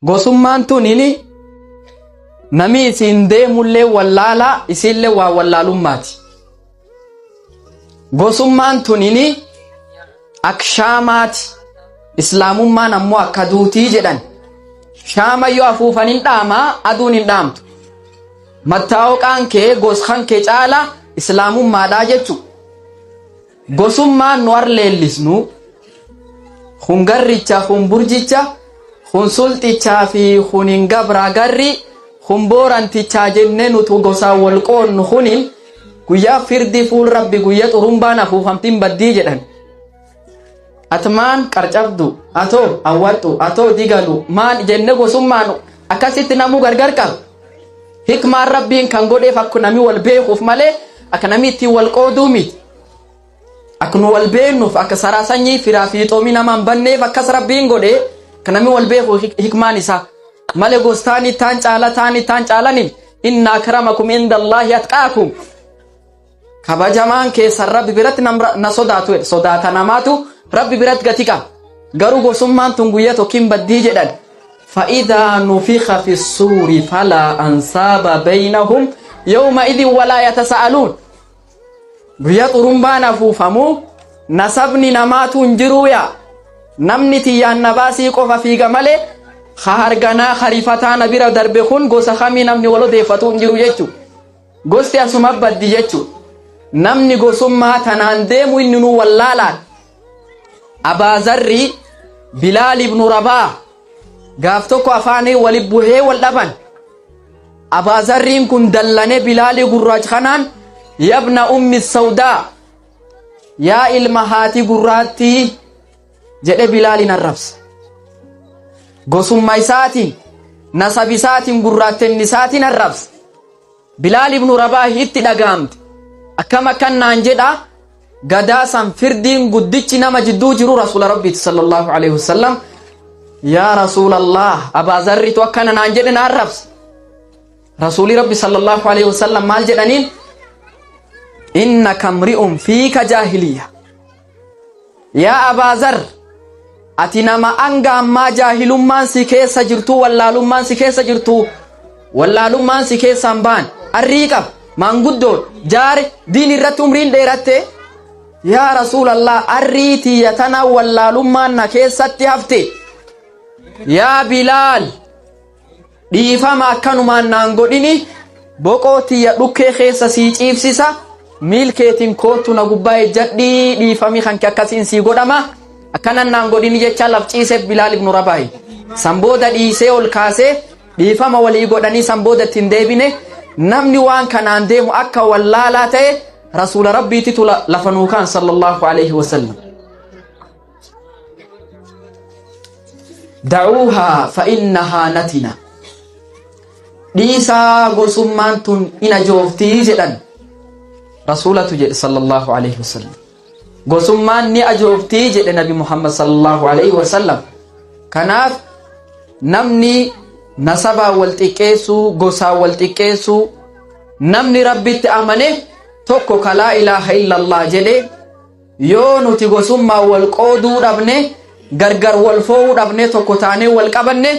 Gosummaan tunini nami isiin deemullee wallaalaa isiillee waa wallaalummaati. Gosummaan tunini akka shaamaati. Islaamummaan ammoo akka aduutii jedhan. Shaama yoo afuufan hin dhaamaa aduun hin dhaamtu. Mattaa'oqaan kee goskan kee caala islaamummaadhaa jechuudha. Gosummaan nu arleellisnu kun garricha kun burjicha kun sulxichaa fi kun hin gabraa garri kun boorantichaa jennee nutu gosaan wal qoonnu kunin guyyaa firdii fuul rabbi guyya xurumbaan afuufamtiin baddii jedhan. Atmaan qarcabdu atoo awwaxxu atoo digalu maan jenne gosummaan akkasitti namuu gargar qaba. Hikmaan rabbiin kan godheef akka namni wal beekuuf malee akka namni ittiin wal qooduu miti. Akka nu wal beeknuuf akka saraa sanyii firaa fiixoomii nama hin banneef akkas rabbiin godhee akka namni wal beeku hikmaan isaa. Malee gostaanii taan caala taanii taan caalaniin inna akramakum indallaahi atqaakum. Kabajamaan keessan rabbi biratti na sodaatu jedhe. Sodaata namaatu rabbi biratti gati qaba. Garuu gosummaan tun guyyaa tokkiin baddii jedhan. Fa'idaa nufiqa fi suuri falaa ansaaba beynahum yawma idin walaa yatasa'aluun. Guyyaa xurumbaan afuufamu nasabni namaatu hin jiruu yaa. Namni tiyyaan na baasii qofa fiiga malee ha harganaa harifataa na bira darbe kun gosa kamii namni wal odeeffatu hin jiru jechuudha. Gosti asuma baddi jechuudha. Namni gosummaa tanaan deemu inni nu wallaalaan. Abaazarri Bilaal ibnu Rabaa gaaf tokko afaanii wali buhee wal dhaban. Abaazarriin kun dallane Bilaalii gurraacha kanaan yabna ummi sawdaa yaa ilma haati gurraattii jedhe Bilaaliin arrabsa. Gosummaa isaatiin nasab isaatiin gurraattenni isaatiin arrabsa. Bilaal ibnu Rabaah itti dhaga'amte. Akkam akkan naan jedha gadaa san firdiin guddichi nama jidduu jiru rasuula rabbiiti sallallahu alaihi wasallam. Yaa rasuulallah Abaa Zarritu akkana naan jedhe na arrabsa. Rasuulli rabbi sallallahu alaihi wasallam maal jedhaniin? Innaka mri'un fiika jaahiliyya. Yaa Abaa Zar ati nama anga ammaa jaahilummaan si keessa jirtu wallaalummaan si keessa jirtu wallaalummaan si keessaan baan arrii qaba maanguddoon jaare diin irratti umriin dheeratte yaa rasuulallah arrii tiyya tana wallaalummaan na keessatti hafte yaa bilaal Dhiifama akkanumaan naan godhini boqoo tiyya dhukkee keessa sii ciibsisa miil keetiin koottu na gubbaa ejjadhii dhiifami kanke akkasiin sii godhama akkanan naan godhini jecha laf ciiseef Bilaal ibnu Rabaahi. San booda dhiisee ol kaasee dhiifama walii godhanii san booda ittiin deebine namni waan kanaan deemu akka wallaalaa ta'e rasuula rabbiititu lafa nuu kaan sallallahu alaihi wasallam. Da'uuhaa fa'innahaa natina. Dhiisaa gosummaan tun in ajooftii jedhan. Rasuulatu jedhe sallallahu alaihi wasallam. Gosummaan ni ajooftii jedhe Nabi Muhammad sallallahu alaihi wasallam. Kanaaf namni nasabaa wal xiqqeessuu, gosaa wal xiqqeessuu, namni Rabbitti amane tokko ka laa ilaaha illallah jedhe Yoo nuti gosummaan wal qooduu dhabne, gargar wal foo'uu dhabne, tokko taanee wal qabanne,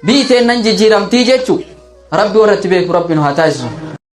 biyyi teennan jijjiiramtii jechu. Rabbi warra itti beeku Rabbi nu haa taasisu.